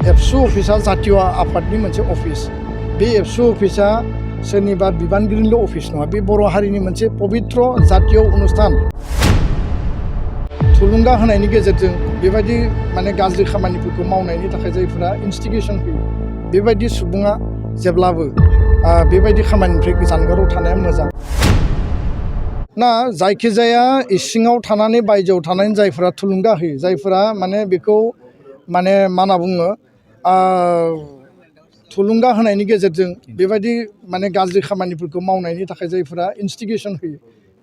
एबसु अफिसा जातीय आफादनि मोनसे अफिस। बे एबसु अफिसा सोरनिबा बिबानगिरिनिल' अफिस नङा, बे बर' हारिनि मोनसे पबित्र जातीय अनुस्थान। थुलुंगा होनायनि गेजेरजों बेबायदि गाज्रि खामानिफोरखौ मावनायनि थाखाय जायफोरा इन्स्टिगेसन होयो, बेबायदि सुबुङा जेब्लाबो बेबायदि खामानिनिफ्राय जानगाराव थानाया मोजां। ना जायखिजाया इसिङाव थानानै बायजोआव थानानै जायफोरा थुलुंगा होयो, जायफोरा बेखौ मा होनना बुङो, थुलुंगा होनायनि गेजेरजों बेबायदि गाज्रि खामानिफोरखौ मावनायनि थाखाय जायफोरा इन्स्टिगेसन होयो,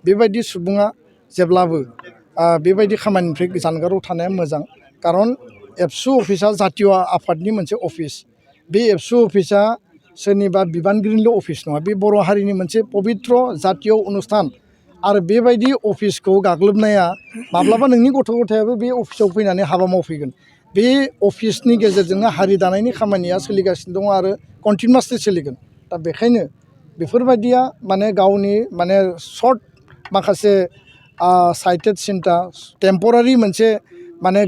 बेबायदि सुबुङा जेब्लाबो बेबायदि खामानिनिफ्राय जानगाराव थानाया मोजां। खारन एबसु अफिसा जातीय आफादनि मोनसे अफिस। बे एबसु अफिसा सोरनिबा बिबानगिरिनिल' अफिस नङा, बे बर' हारिनि मोनसे पबित्र जातीय अनुस्थान। आरो बेबायदि अफिसखौ गाग्लोबनाया माब्लाबा नोंनि गथ' गथायाबो बे अफिसाव फैनानै हाबा मावफैगोन। बे अफिसनि गेजेरजोंनो हारि दानायनि खामानिया सोलिगासिनो दङ आरो कन्टिनिउवासलि सोलिगोन। दा बेखायनो बेफोरबायदिया गावनि सर्ट माखासे साइटेड सिन्था, टेम्परारि मोनसे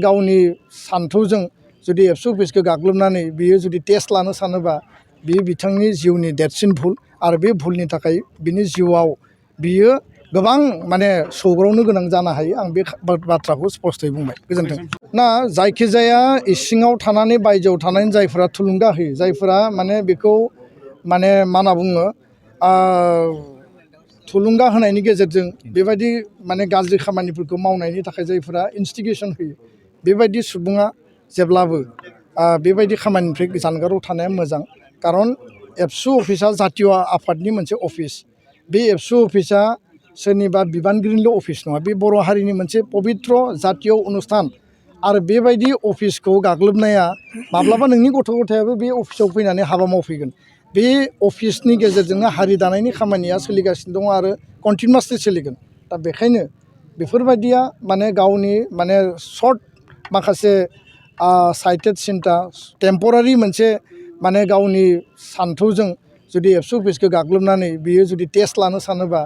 गावनि सान्थौजों जुदि एबसु अफिसखौ गाग्लोबनानै बियो जुदि टेस्ट लानो सानोबा, बियो बिथांनि जिउनि देरसिन भुल। आरो बे भुलनि थाखाय बिनि जिउआव बियो गोबां सौग्रावनो गोनां जानो हायो। आं बे बाथ्राखौ स्पष्टयै बुंबाय। गोजोन्थों। ना जायखिजाया इसिङाव थानानै बायजोआव थानानै जायफोरा थुलुंगा होयो, जायफोरा बेखौ मा होनना बुङो, थुलुंगा होनायनि गेजेरजों बेबायदि गाज्रि खामानिफोरखौ मावनायनि थाखाय जायफोरा इन्स्टिगेसन होयो, बेबायदि सुबुङा जेब्लाबो बेबायदि खामानिनिफ्राय जानगाराव थानाया मोजां। खारन एबसु अफिसा जातीय आफादनि मोनसे अफिस। बे एबसु अफिसा सोरनिबा बिबानगिरिनिल' अफिस नङा, बे बर' हारिनि मोनसे पबित्र जातीय अनुस्थान। आरो बेबायदि अफिसखौ गाग्लोबनाया माब्लाबा नोंनि गथ' गथायाबो बे अफिसाव फैनानै हाबा मावफैगोन। बे अफिसनि गेजेरजोंनो हारि दानायनि खामानिया सोलिगासिनो दङ आरो कन्टिनिउवासलि सोलिगोन। दा बेखायनो बेफोरबायदिया गावनि सर्ट माखासे साइटेड सिन्था, टेम्परारि मोनसे गावनि सान्थौजों जुदि एबसु अफिसखौ गाग्लोबनानै बियो जुदि टेस्ट लानो सानोबा,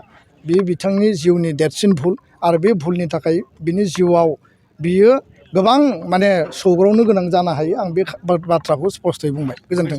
बियो बिथांनि जिउनि देरसिन भुल। आरो बे भुलनि थाखाय बिनि जिउआव बियो गोबां सौग्रावनो गोनां जानो हायो। आं बे बाथ्राखौ स्पष्टयै बुंबाय। गोजोन्थों।